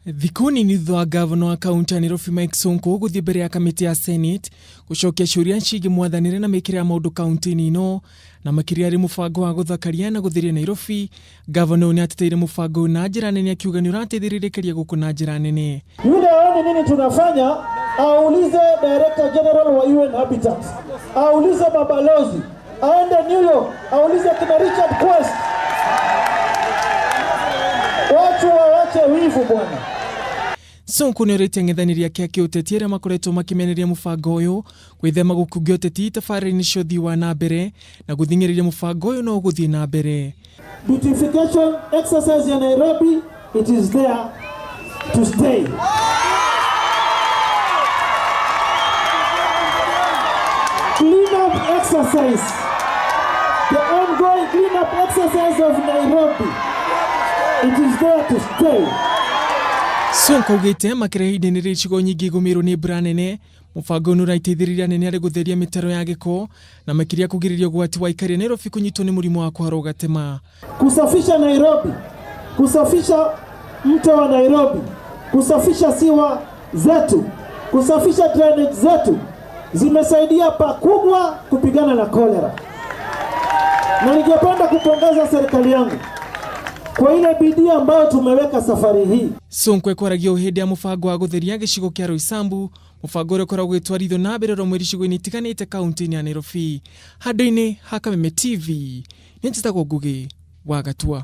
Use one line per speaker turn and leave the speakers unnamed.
Thikũ nini thutha wa ngavana wa kaunti ya Nairobi Mike Sonko gũthiĩ mbere ya kamĩtĩ ya Senate gũcokia ciũria ciĩgiĩ mwathanĩre na mĩkĩre ya maũndũ kaunti-inĩ ĩno na makĩria harĩ mũbango wa gũthakaria na gũtheria Nairobi, ngavana ũyũ nĩ ateteire mũbango ũyũ na njĩra nene akiuga nĩ ũrateithĩrĩria kĩria gũkũ na njĩra nene.
Yule aone nini tunafanya, aulize Director General wa UN Habitat, aulize mabalozi, aende New York, aulize kina Richard Quest. Watu wawache wivu bwana.
Sonko nĩ orĩtie ang'ethanĩri ake a kĩũteti arĩa makoretwo makĩmenereria mũbango ũyũ gwĩthema gũkungia ũteti tabarĩra-inĩ cia ũthii wa na mbere na gũthing'ĩrĩria mũbango ũyũ no ũgũthiĩ na mbere.
Beautification exercise ya Nairobi, it is there to stay. Clean up exercise, the ongoing clean up exercise of Nairobi, it is there to stay.
Sonko augĩte makĩria ihinda-inĩ rĩrĩ icigo nyingĩ igũmĩirwo nĩ mbura nene, mũbango ũyũ nĩ ũrateithĩrĩria anene harĩ gũtheria mĩtaro ya gĩko na makĩria kũgirĩrĩria ũgwati wa aikari a Nairobi kũnyitwo nĩ mũrimũ wa kũharwo gatema.
Kusafisha Nairobi, kusafisha mto wa Nairobi, kusafisha siwa zetu, kusafisha drainage zetu zimesaidia pakubwa kupigana na kolera, na ningependa kupongeza serikali yangu kwa ile bidii ambayo tumeweka safari hii.
Sonko ekwaragia o hĩndĩ ya mũbango wa gũtheria gĩcigo kĩa Roysambu, mũbango ũrĩa ũkoragwo ũgĩtwarithio na mbere oro mweri icigo-inĩ itiganĩte kaunti-inĩ ya Nairobi. Handũ-inĩ ha Kameme TV, nĩ njĩtagwo Ngũgĩ wa Gatua.